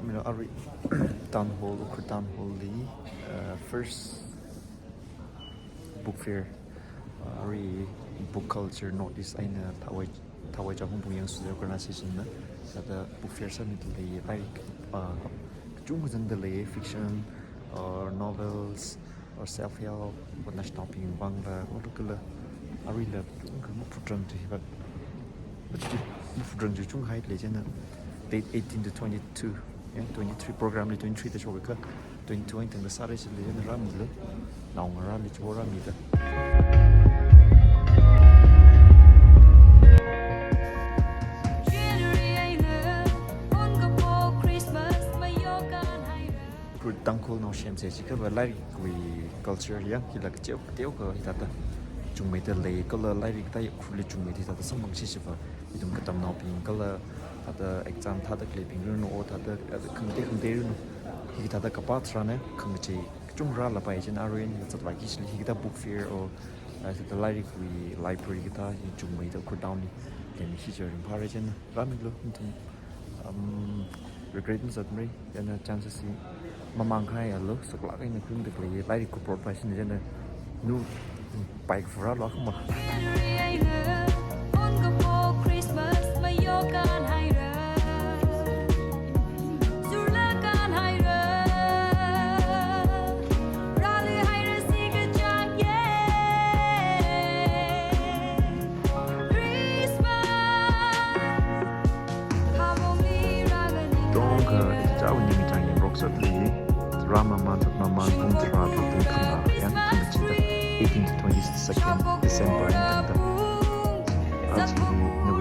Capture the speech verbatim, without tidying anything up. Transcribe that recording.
Arui Town Hall, Ukhrul Town Hall li, uh, first book fair, uh, arui Book Culture North East eina Thawai, Thawai Chahung Phungyang Student Organization na, thāda book fair sāmida lei, lairik, uh, kachungkha zangda lei, fiction, or novels, or self help, or national ping bang la, or kala, aruila, kachungkha maphutran chi, but, but chi, maphutran chi chungkha lei chieina, date eighteen to twenty-two, yeah, twenty-three program li twenty-three da shoka, twenty-two eina tangda sāra chili chieina rāmilu, naongarāli chiwui rāmida. January eina, unkapo Christmas mayokan haira. Ukhrul Tangkhulnao semse jiakha va lairikwui culture ya, hila kacheo, kateokha hithāda chungmeida lei, kala lairik tai Ukhrulli chungmeida hithāda samphangsi jiakha va, ithum katamnaobing kala thāda exam thāda khaleibing rin o, thāda, thāda khangatei khangatei rin o, hithāda kapā tharan khangachei kachungkha rālapai chieina arui eina zatvāki chili hikathā book fair o, ah, thāda lairikwui library kathā hi chungmeida Ukhrul town li leimisi jiakha ringphāra chieina rāmilu, ithum, um, regret mazatmara, chieina chances hi mamāng kahaialu, saklāk eina kharing da khalei, lairik kupro paisina chieina, nu, pai kafura lo kama. January eina, unkapo Christmas mayokan haira. Zurlakan haira. Rāli haira si kachang ye. Christmas. Tongkha, chao ni mi chang yin rock sat li, rāmamān, zatmamān, pung tharā, pung phangā, yang, pung chida, eighteen to twenty-second December, yang tangda. Achi, na